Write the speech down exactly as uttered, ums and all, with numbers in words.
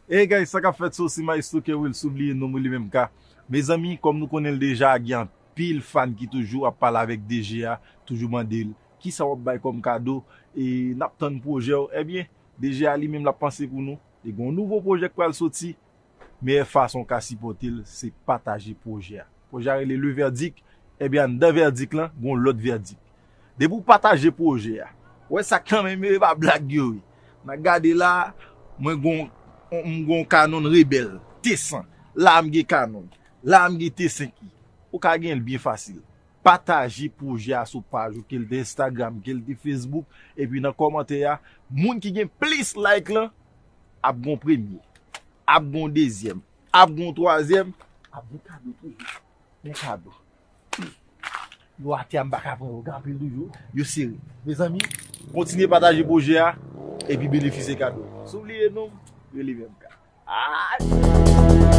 Hey guys, sa k ap fèt? So se Maestro Kerwil, sou bliye non mwen li menm ka. Mezanmi, kòm nou konnen l deja, gen anpil fan ki toujou ap pale avèk D J a, toujou mande l kisa w ap bay kòm kado, e n ap tann pwojè w. Ebyen, D J a li menm l ap panse pou nou. Li gen yon nouvo pwojè k pral soti. Meyè fason w ka sipòte l, se pataje pwojè a. Pwojè a rele Le Verdict. Ebyen, anndan vèdik lan, gen yon lòt vèdik. Depi w pataje pwojè a, w wè sa kanmenm yo, e pa blag yo ye. N a gade la, mwen gon, m gon kanon rebèl, T san. La a m gen kanon. La a m gen T senk. Ou ka gen l byen fasil. Pataje pwojè a sou paj ou, ke l te Instagram, ke l te Facebook, epi nan kòmantè a, moun ki gen plis like lan ap gon premye, ap gon dezyèm, ap gon twazyèm, ap gon kado toujou. Men kado. Yo atè a, m pa ka pran yo, gen anpil toujou. Yo sere. Mezanmi, kontinye pataje pwojè a, epi benefisye kado. Si w bliye non m, rele menm ka. Ay!